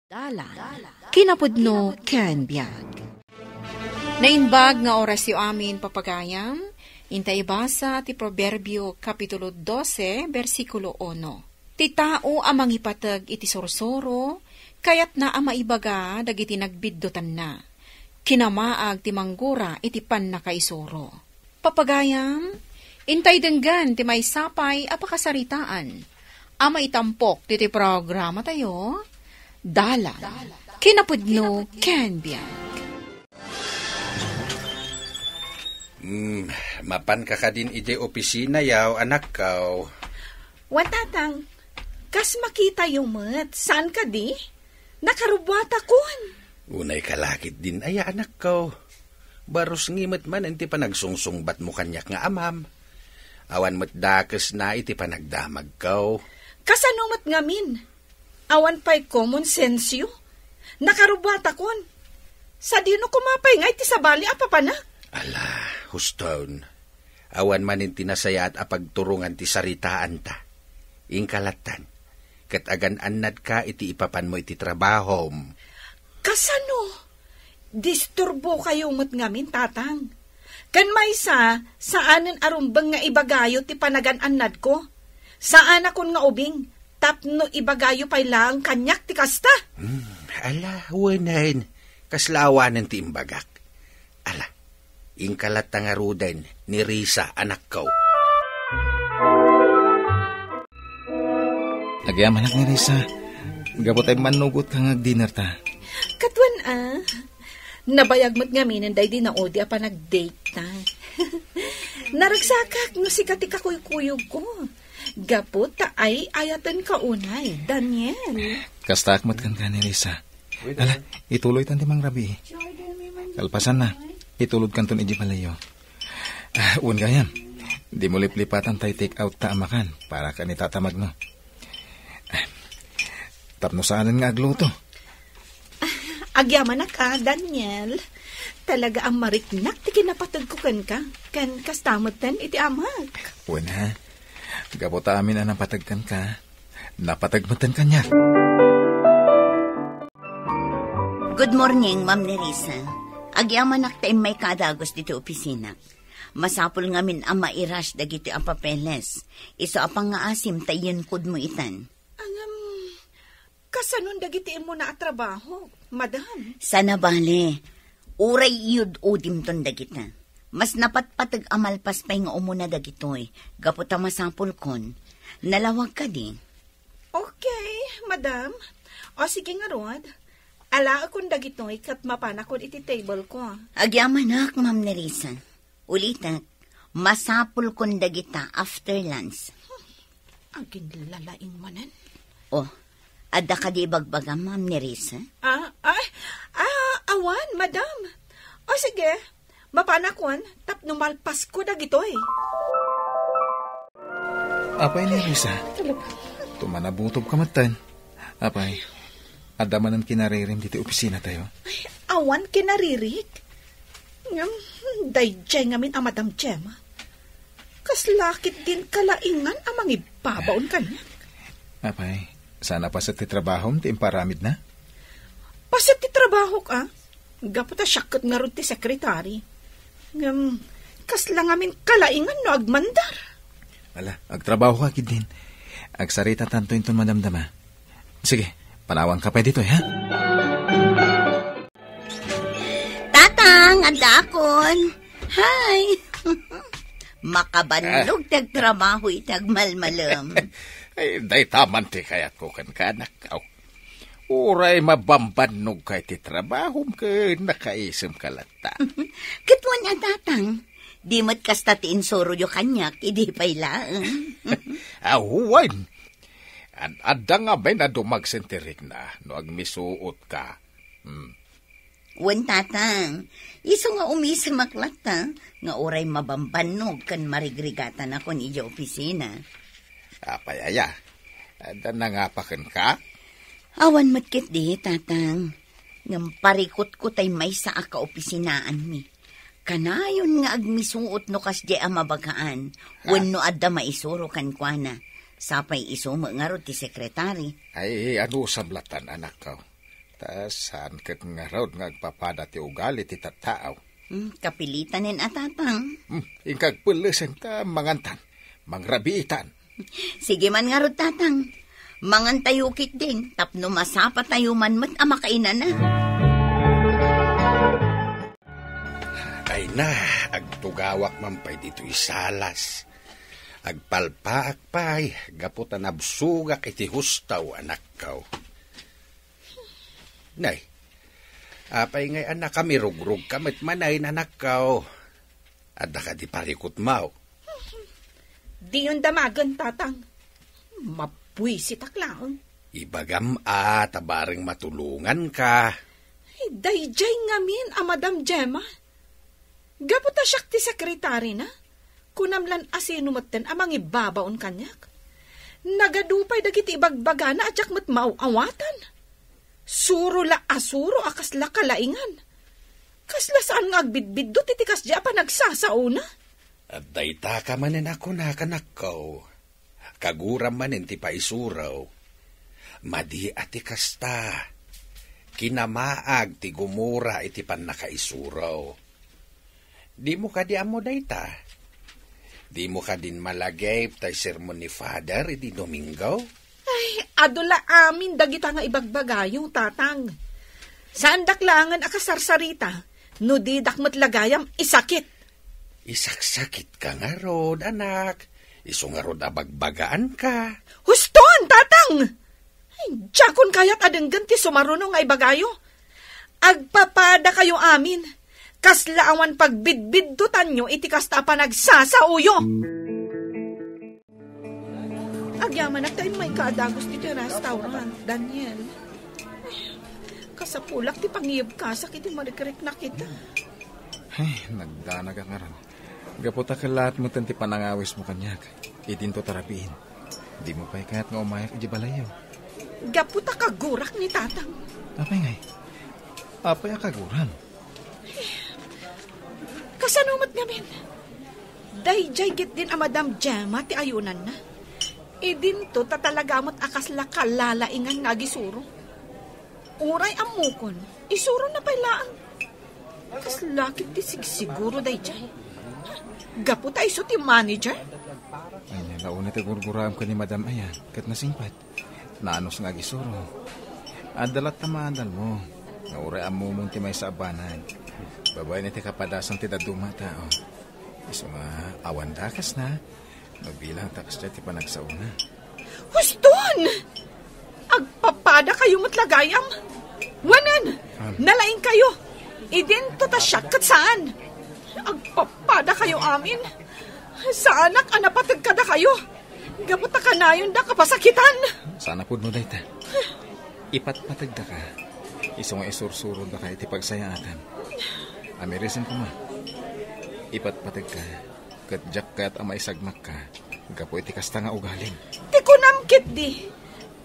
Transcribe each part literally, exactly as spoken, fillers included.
Dalan, kinapudno ken biag. Naimbag nga orasyo amin, papagayam. Inta ibasa ti Proverbio, Kapitulo dose, bersikulo uno. Ti tao a mangipateg iti sursuro, kayatna a maibaga dagiti nagbiddutanna. Kinamaag ti manggura iti pannakaisuro. Papagayam, intay denggen ti maysa pay a pakasaritaan a maitampok ditoy programatayo, Dalan, Kinapudno ken Biag. Hmm, mapanka kadin idiay opisina yaw, anakko? Wen, Tatang, kas makitayo met, saan kadi? Nakarubbuatakon. Unay kalakit din aya, anakko. Barus ngimet man iti panagsungsungbatmo kaniak nga amam. Awan met dakesna iti panagdamagko. Kasano met ngamin? Awan pay common sense-yo? Nakarubbuatakon. Sadino koma pay nga iti sabali a papanak? Ala, huston. Awan manen ti nasayaat a pagturongan ti saritaanta. Inka lattan, ket agan-annadka iti ipapanmo iti trabahom. Kasano? Disturbokayo met ngamin, Tatang. Ken maysa, saanen a rumbeng nga ibagayo ti panagan-annadko. Saanakon nga ubing, tapno ibagayo pay laeng kaniak ti kasta. Hmm, ala, wenen, kasla awanen ti imbagak. Ala, inka latta ngaruden ni Risa, anakko. Agyamanak ni Risa, gapu ta immannugotka nga agdinerta. Ket wen a, nabayag met ngaminen daydi naudi a panagdate ta. Naragsakak no sika ti kakuykuyogko. Gapu ta ay-ayatenka unay, Daniel. Kastaak met kenka ni Risa. Ala, ituloytan ti mangrabii. Kalpasanna, itulodkanton idiay balayyo. Ah, wen gayam, dimo liplipatan tay take out ta a makan para ken ni Tata Magno. Ah, tapno saanen nga agluto. Ah, agyamanak a, Daniel. Talaga a mariknak ti kinapategko kenka, ken kasta metten iti amak. Wen a, gapu ta amin a napateg kenka, napateg metten kaniak. Good morning, Ma'am Nerissa. Agyamanak ta immayka a dagus ditoy opisina. Masapul ngamin a mairush dagitoy a papeles. Isu a pangngaasim ta iyenkodmo itan. Ngem, kasanon dagiti immuna a trabaho, madam? Sana bale, uray iyud-udimton dagita. Mas napatpateg a malpas pay nga umuna dagitoy, gapu ta masapulkon. Nalawag kadi? Okay, madam. O, sige ngarud. Alaekon dagitoy ket mapanakon iti table ko. Agyamanak, Ma'am Nerissa. Ulitek, masapulkon dagita after lunch. Aginlalaing manen. Oh, adda kadi ibagbagam, Ma'am Nerissa? Ah, ay, ah, awan, madam. O, sige. Mapanakon, tapno malpasko dagitoy. Apay, Nerissa, tumanabutob ka metten. Apay, adda manen kinaririm ditoy opisina tayo? Ay, awan kinaririk. Ngem, daydiay ngamin a Madam Gemma. Kasla ketdin kalaingan a mangibbabaon kaniak. Apay, saan a paset ti trabahom ti imparamidna? Paset ti trabahok, a? Gapu ta siak ket ngarud ti sekretari. Ngem, kasla ngamin kalaingan no agmandar. Ala, agtrabaho ka, Kiddin. Agsaritatanto inton madamdama. Sige, panawanka pay ditoy, ha? Tatang, addaakon. Hi. Makabannog ti agtrabaho iti agmalmalem. Ay, dayta man ti kayatko kenka, anak. Aw, uray mabambannogka iti trabahom ken nakaisemka latta. Ket wen a, Tatang, di met kasta ti insuroyo kaniak idi pay laeng. Awan. Ad-adda ngamin a dumagsen ti rikna no agmisuotka. Hmm. Wen, Tatang, isu nga umisemak latta nga uray mabambannog ken marigrigatanakon idiay opisina. Apay aya? Adda nangapa kenka? Awan met ketdi, Tatang. Ngem parikutko tay maysa a kaopisinaanmi. Kanayon nga agmisuot no kasdiay a mabagaan, ha? Wenno adda maisuro kenkuana. Sapay isu met ngarud ti sekretari. Ay, anusam latta, anakko. Ta saan ket ngarud nga agpapada ti ugali ti tattao. Hmm, kapilitanen a, Tatang. Hmm, inka agpellesenka, mangantan. Mangrabiitan. Sige man ngarud, Tatang. Mangantayo ketdin tapno masapatayo man met a makainana. Ay na, agtugawak man pay ditoy salas. Agpalpaak pay gapu ta nabsogak iti hustaw, anakko. Nay, apay ngay a nakamirugrogka met manen, anakko? Adda kadi parikutmo? Diyon damagen, Tatang. Mabuisitak laeng. Ibagam a, ta bareng matulonganka. Ay, daydiay ngamin a Madam Gemma. Gapu ta siak ti sekretarina, kunam lan a sino metten a mangibabaon kaniak. Nagadu pay dagiti ibagbagana a diak met maaw-awatan. Suro la a suro a kasla kalaingan. Kasla saan nga agbidbiddut iti kasdiay a panagsasaona. Dayta ka manen a kunak, anakko. Kaguram manen ti paisuro. Madi a ti kasta. Kinamaag ti gumura iti pannakaisuro. Dimo kadi ammo dayta? Dimo kadin malagip tay sermon ni Father idi Domingo? Ay, adu la amin dagita nga ibagbagayo, Tatang. Saandak laengen a kasarsarita no didak met la gayam isakit. Isaksakitka ngarud, anak. Isu ngarud a bagbagaanka. Huston, Tatang! Ay, diakon kayat a denggen ti sumaruno nga ibagayo. Agpapadakayo amin. Kasla awan pagbidbiddutanyo iti kasta a panagsasaoyo. Agyamanak ta immayka a dagus ditoy restaurant, Daniel. Kasapulak ti pangiyebkasak iti marikriknak ita. Ay, nagdanagak ngarud. Gapu ta kellaat metten ti panangawismo kaniak, idinto ta rabiin. Dimo pay kayat nga umayak idiay balayyo? Gapu ta kagurak ni Tatang. Apay ngay? Apay a kaguram? Kasano met ngamin? Daydiay ketdin a Madam Gemma ti ayunanna. Idinto ta talaga met a kasla kalalaingan nga agisuro. Uray ammokon, isurona pay laeng. Kasla ket ti sigsiguro daydiay. Gapu ta isu ti manager? Ania la unay ti gurguraem ken ni Madam aya, ket nasingpet. Naanus nga agisuro. Adda latta maadalmo, nga uray ammomon ti maysa a banag. Babaen iti kapadasan ti dadduma a tao. Isu nga, awan dakesna, no bilang ta kasdiay ti panagsaona. Huston! Agpapadakayo met la gayam? Wen, nalaingkayo. Idinto ta siak ket saan. Agpapadakayo amin. Saanak a napateg kadakayo. Gapu ta kanayondak a pasakitan. Saan a pudno dayta. Ipatpategdaka. Isu nga isursurodaka iti pagsayaatan. Amirisen koma. Ipatpategka. Ket diak kayat a maisagmakka gapu iti kasta nga ugalim. Ti kunam ketdi,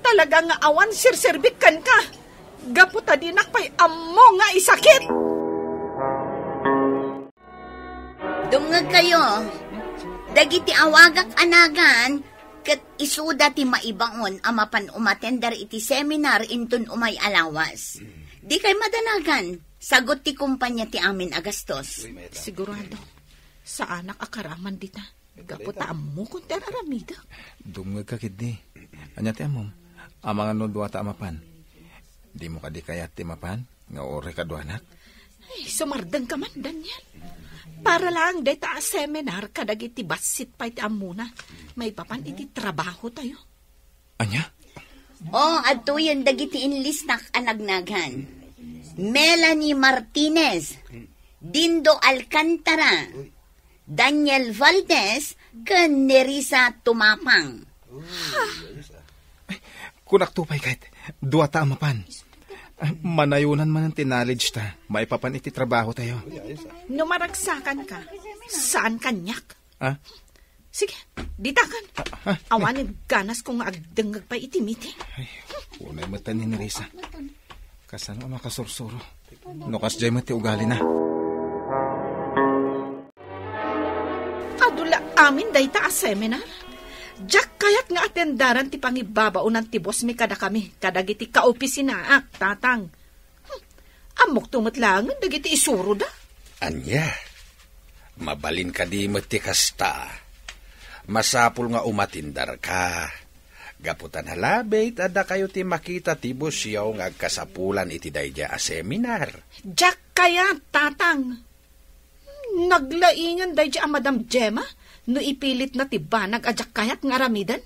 talaga nga awan serserbik kenka, gapu ta dinak pay ammo nga isakit. Dumngegkayo, dagiti awagak a nagan, ket isuda ti maibaon a mapan umatender iti seminar inton umay a lawas. Dikay madanagan, sagut ti kompania ti amin a gastos. Sigurado. Saanak a karaman dita. Gapu ta ammokon ti ar-aramidek. Dumngegka ketdi. Ania ti ammom? Amangan no duata a mapan. Dimo kadi kayat ti mapan nga uray kaduanak? Ay, sumardengka man, Daniel. Para laeng dayta a seminar kadagiti bassit pay ti ammona. Maipapan iti trabaho tayo. Ania? O, adtoyen dagiti inlistak a nagnagan: Melanie Martinez, Dindo Alcantara, Daniel Valdez, ken Nerissa Tumapang. Kunakto pay ket, duata a mapan. Manayonan manen ti knowledge ta, maipapan iti trabaho tayo. No maragsakanka, saan kaniak? Ah? Sige, ditakan. Ah, ah, awanen ganasko nga agdengngeg pay iti meeting. Ay, unay met ni Nerissa. Kasano a makasursuro? No kasdiay met ti ugalina. Adu la amin dayta a seminar. Diak kayat nga atendaran ti pangibabaonan ti boss mi kadakami, kadagiti kaopisinaak, Tatang. Ammokto met laengen dagiti isuroda. Ania? Mabalin kadi met ti kasta? Masapul nga umatendarka. Gapu ta nalabit a dakayo ti makita ti busyo nga agkasapulan iti daydiay a seminar. Diak kayat, Tatang. Naglaingen daydiay a Madam Gemma no ipilitna ti banag a diak kayat nga aramiden.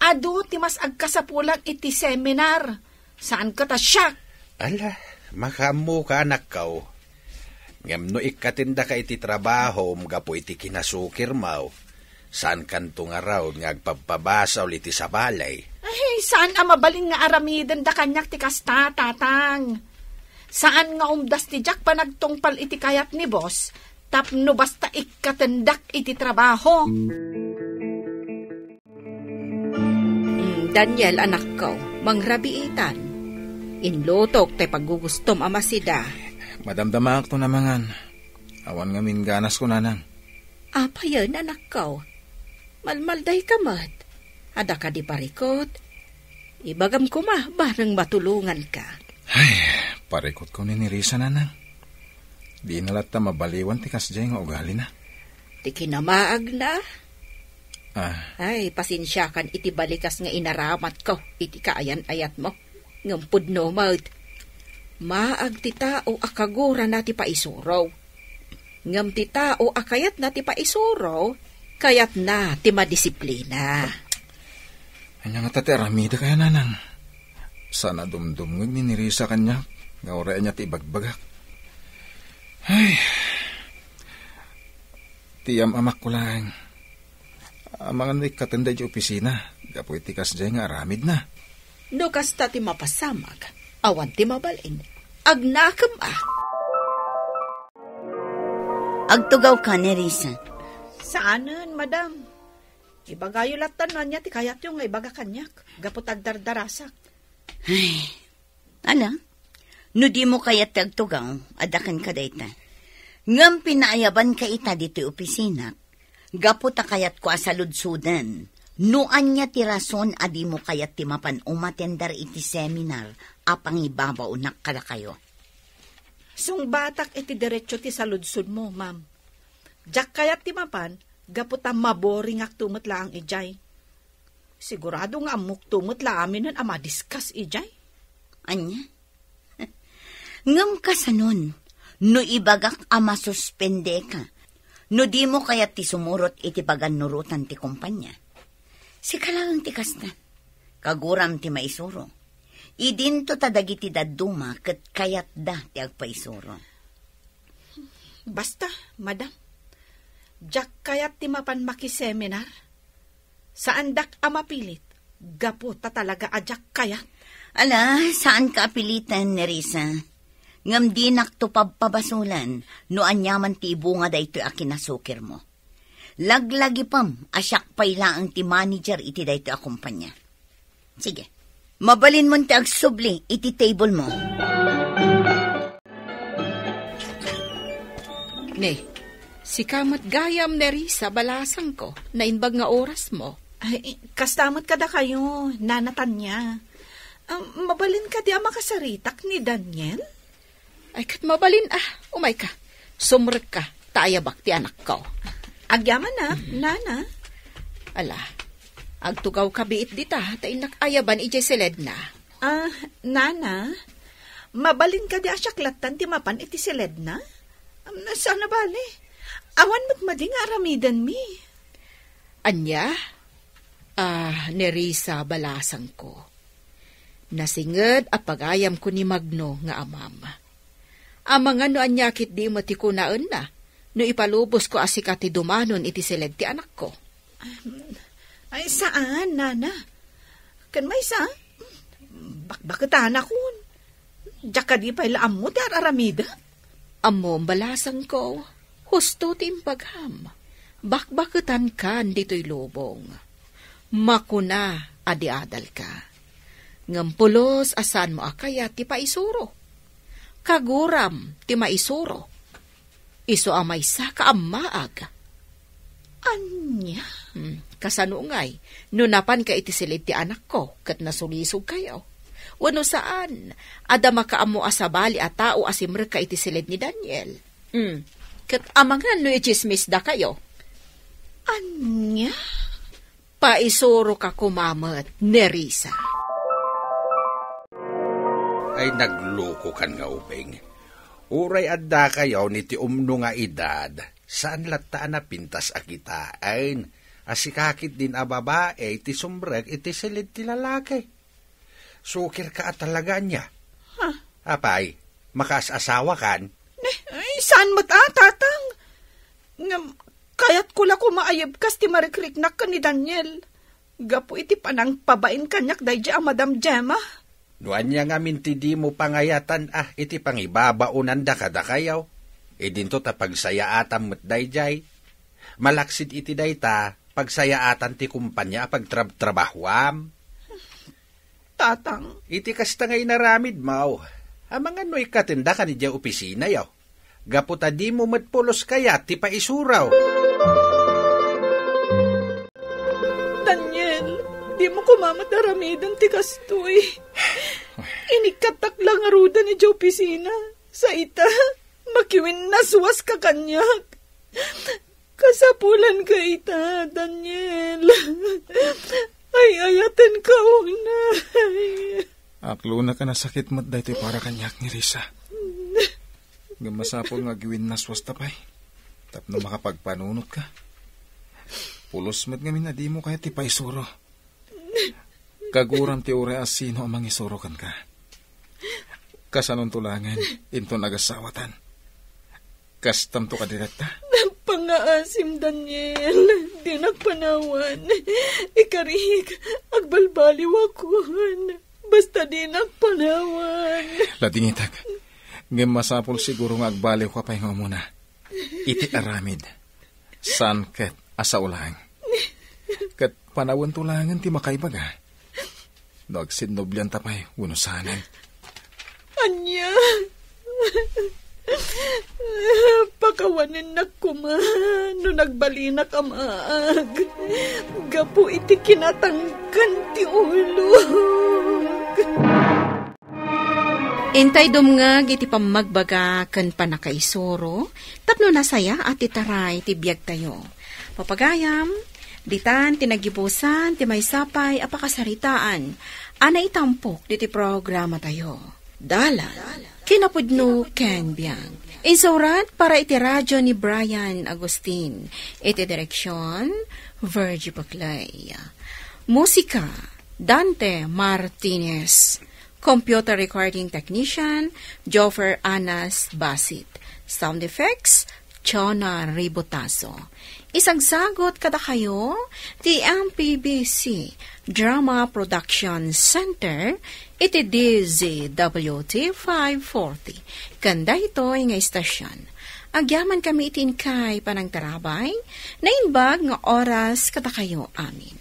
Adu ti mas agkasapulan iti seminar. Saan ket a siak. Ala, makaammoka, anakko. Ngem no ikkatendaka iti trabahom gapu iti kinasukirmo, saankanto ngarud nga agpabpabasol iti sabali. Ay, saan a mabalin nga aramidenda kaniak ti kasta, Tatang. Saan nga umdas ti diak panagtungpal iti kayat ni Boss tapno basta ikkatendak iti trabaho. Mm, Daniel, anakko, mangrabiitan. Inlutok tay paggugustom a masida. Madamdamaakto a mangan. Awan ngamin ganas ko, nanang. Apayen, anakko? Malmaldayka met. Adda kadi parikut? Ibagam koma, bareng matulonganka. Ay, parikutko ni Nerissa, nanang. Dina latta mabaliwan ti kasdiay nga ugalina. Ti kinamaagna? Ah. Ay, pasensiakan iti balikas nga inaramatko iti kaayan-ayatmo. Ngem pudno met. Maag ti tao a kagurana ti paisuro. Ngem ti tao a kayatna ti paisuro, kayatna ti madisiplina. Ania ngata ti aramidek aya, nanang? Saan a dumdumngeg ni Nerissa kaniak nga uray ania ti ibagbagak. Ay, ti am-amakko laeng. Amangan no ikkatenda idiay opisina, gapu iti kasdiay nga aramidna. No kasta ti mapasamak, awan ti mabalin. Agnakem a. Agtugawka, Nerissa. Saanen, madam. Ibagayo latta no ania ti kayatyo nga ibaga kaniak, gapu ta agdardarasak. Ay, ala, no dimo kayat ti agtugaw, adda kenka dayta. Ngem pinaayabanka ita ditoy opisina, gapu ta kayatko a saludsoden no ania ti rason a dimo kayat ti mapan umatender iti seminar a pangibabaonak kadakayo. Sungbatak iti derecho ti saludsodmo, ma'am. Diak kayat ti mapan, gapu ta maboringakto met laeng idiay. Sigurado nga ammokto met la aminen a madiskas idiay. Ania? Ngem kasanon, no ibagak a masuspendeka, no dimo kayat ti sumurot iti pagannurotan ti kompania? Sika laeng ti kasta. Kaguram ti maisuro. Idinto ta dagiti dadduma ket kayatda ti agpaisuro. Basta, madam. Diak kayat ti mapan makiseminar. Saandak a mapilit, gapu ta talaga a diak kayat. Ala, saanka a piliten, Nerissa. Ngem dinakto pabpabasolen no aniaman ti ibunga daytoy a kinasukirmo. Laglagipem a siak pay laeng ti manager iti daytoy a kompania. Sige, mabalinmon ti agsubli iti table mo. Ne, sika met gayam, Nerissa, balasangko, naimbag nga orasmo. Ay, kasta met kadakayo, Nana Tania. Ah, mabalin kadi a makasaritak ni Daniel? Ay, ket mabalin a. Umayka. Sumrekka, ta ayabak ti anakko. Agyaman a, Nana. Ala, agtugawka biit dita, ta innak ayaban idiay siledna. Ah, Nana, mabalin kadi a siak lattan ti mapan iti siledna? Am, saan a bale. Awan met madi nga aramidenmi. Ania? Ah, Nerissa, balasangko. Nasinged a pagayamko ni Magno nga amam. Amangan no ania ketdi met ti kunaenna, no ipalubosko a sika ti dumanon iti siled ti anakko. Ay, saan, Nana? Ken maysa, bakbaketanakon. Diak kadi pay la ammo ti ar-aramidek. Ammom, balasangko, husto ti imbagam. Bakbaketankan ditoy lubong. Makuna a di adalka. Ngem pulos a saanmo a kayat ti paisuro. Kaguram ti maisuro. Isu a maysa ka ammaag. Ania? Hmm, kasano ngay, no napanka iti siled ti anakko, ket nasulisogkayo? Wenno saan, adda makaammo a sabali a tao a simrekka iti siled ni Daniel. Hmm. Ket amangan no itsismisdakayo. Ania? Paisuroka koma met, Nerissa. Ay, naglukokan nga ubing. Uray addakayo ni ti umno nga edad, saan latta a napintas a kitaen a sika ketdin a babai ti sumrek iti siled ti lalaki. Sukirka a talaga ania? Ha? Apay, makaas-asawakan? Ne, ay, saan met a, Tatang? Ngem, kayatko la koma a yebkas ti marikriknak ken ni Daniel. Gapu iti panangpabain kaniak daydiay a Madam Gemma. No ania ngamin ti dimo pangayatan a iti pangibabaonanda kadakayo, idinto ta pagsayaatam met daydiay. Malaksid iti dayta, pagsayaatan ti kumpanya a pagtrabtrabahuam. Tatang. Iti kasta nga inaramidmo, amangan no ikkatendakan idiay opisinayo. Gapu ta dimo met pulos kayat ti paisuro. Daniel, dimo koma met aramiden ti kastoy. Inikkattak la ngaruden idiay opisina. Sa ita, makiwinnaswaska kaniak. Kasapulanka ita, Daniel. Ay-ayatenka unay. Aklona a nasakit met daytoy para kaniak, Nerissa. Ngem masapul nga agwinnaswasta pay tapno makapagpanunotka. Pulos met ngamin a dimo kayat ti paisuro. Kaguram ti uray a sino a mangisuro kenka. Kasanonto laengen inton agasawatan. Kastanto kadi dayta? Pangngaasim, Daniel. Dinak panawan. Ikarik, agbalbaliwakon. Basta dinak panawan. Ladingitek. Ngem masapul siguro nga agbaliwka pay nga umuna. Iti aramid. Saan ket a sao laeng. Ket panawento laengen ti makaibaga. No agsinnublianta pay wenno saanen. Ania? Pakawanennak koma no nagbalinak a maag gapu iti kinatangken ti ulok. Intay dumngeg iti pammagbaga ken pannakaisuro tapno nasayaat ti taray ti biagtayo. Papagayam, ditan ti nagibusan ti maysa pay a pakasaritaan a naitampok diti programatayo. Dalan, kinapudno ken biag. Insurat para iti radio ni Brian Agustin. Iti direksyon, Virgie Paclay. Musika, Dante Martinez. Computer recording technician, Joffer Anas Basit. Sound effects, Chona Ribotazo. Isagsagot kadakayo ti M P B C Drama Production Center iti D Z W T five forty. Ken daytoy nga istasyon, agyaman kami iti inkay panangtarabay, naimbag nga oras kadakayo amin.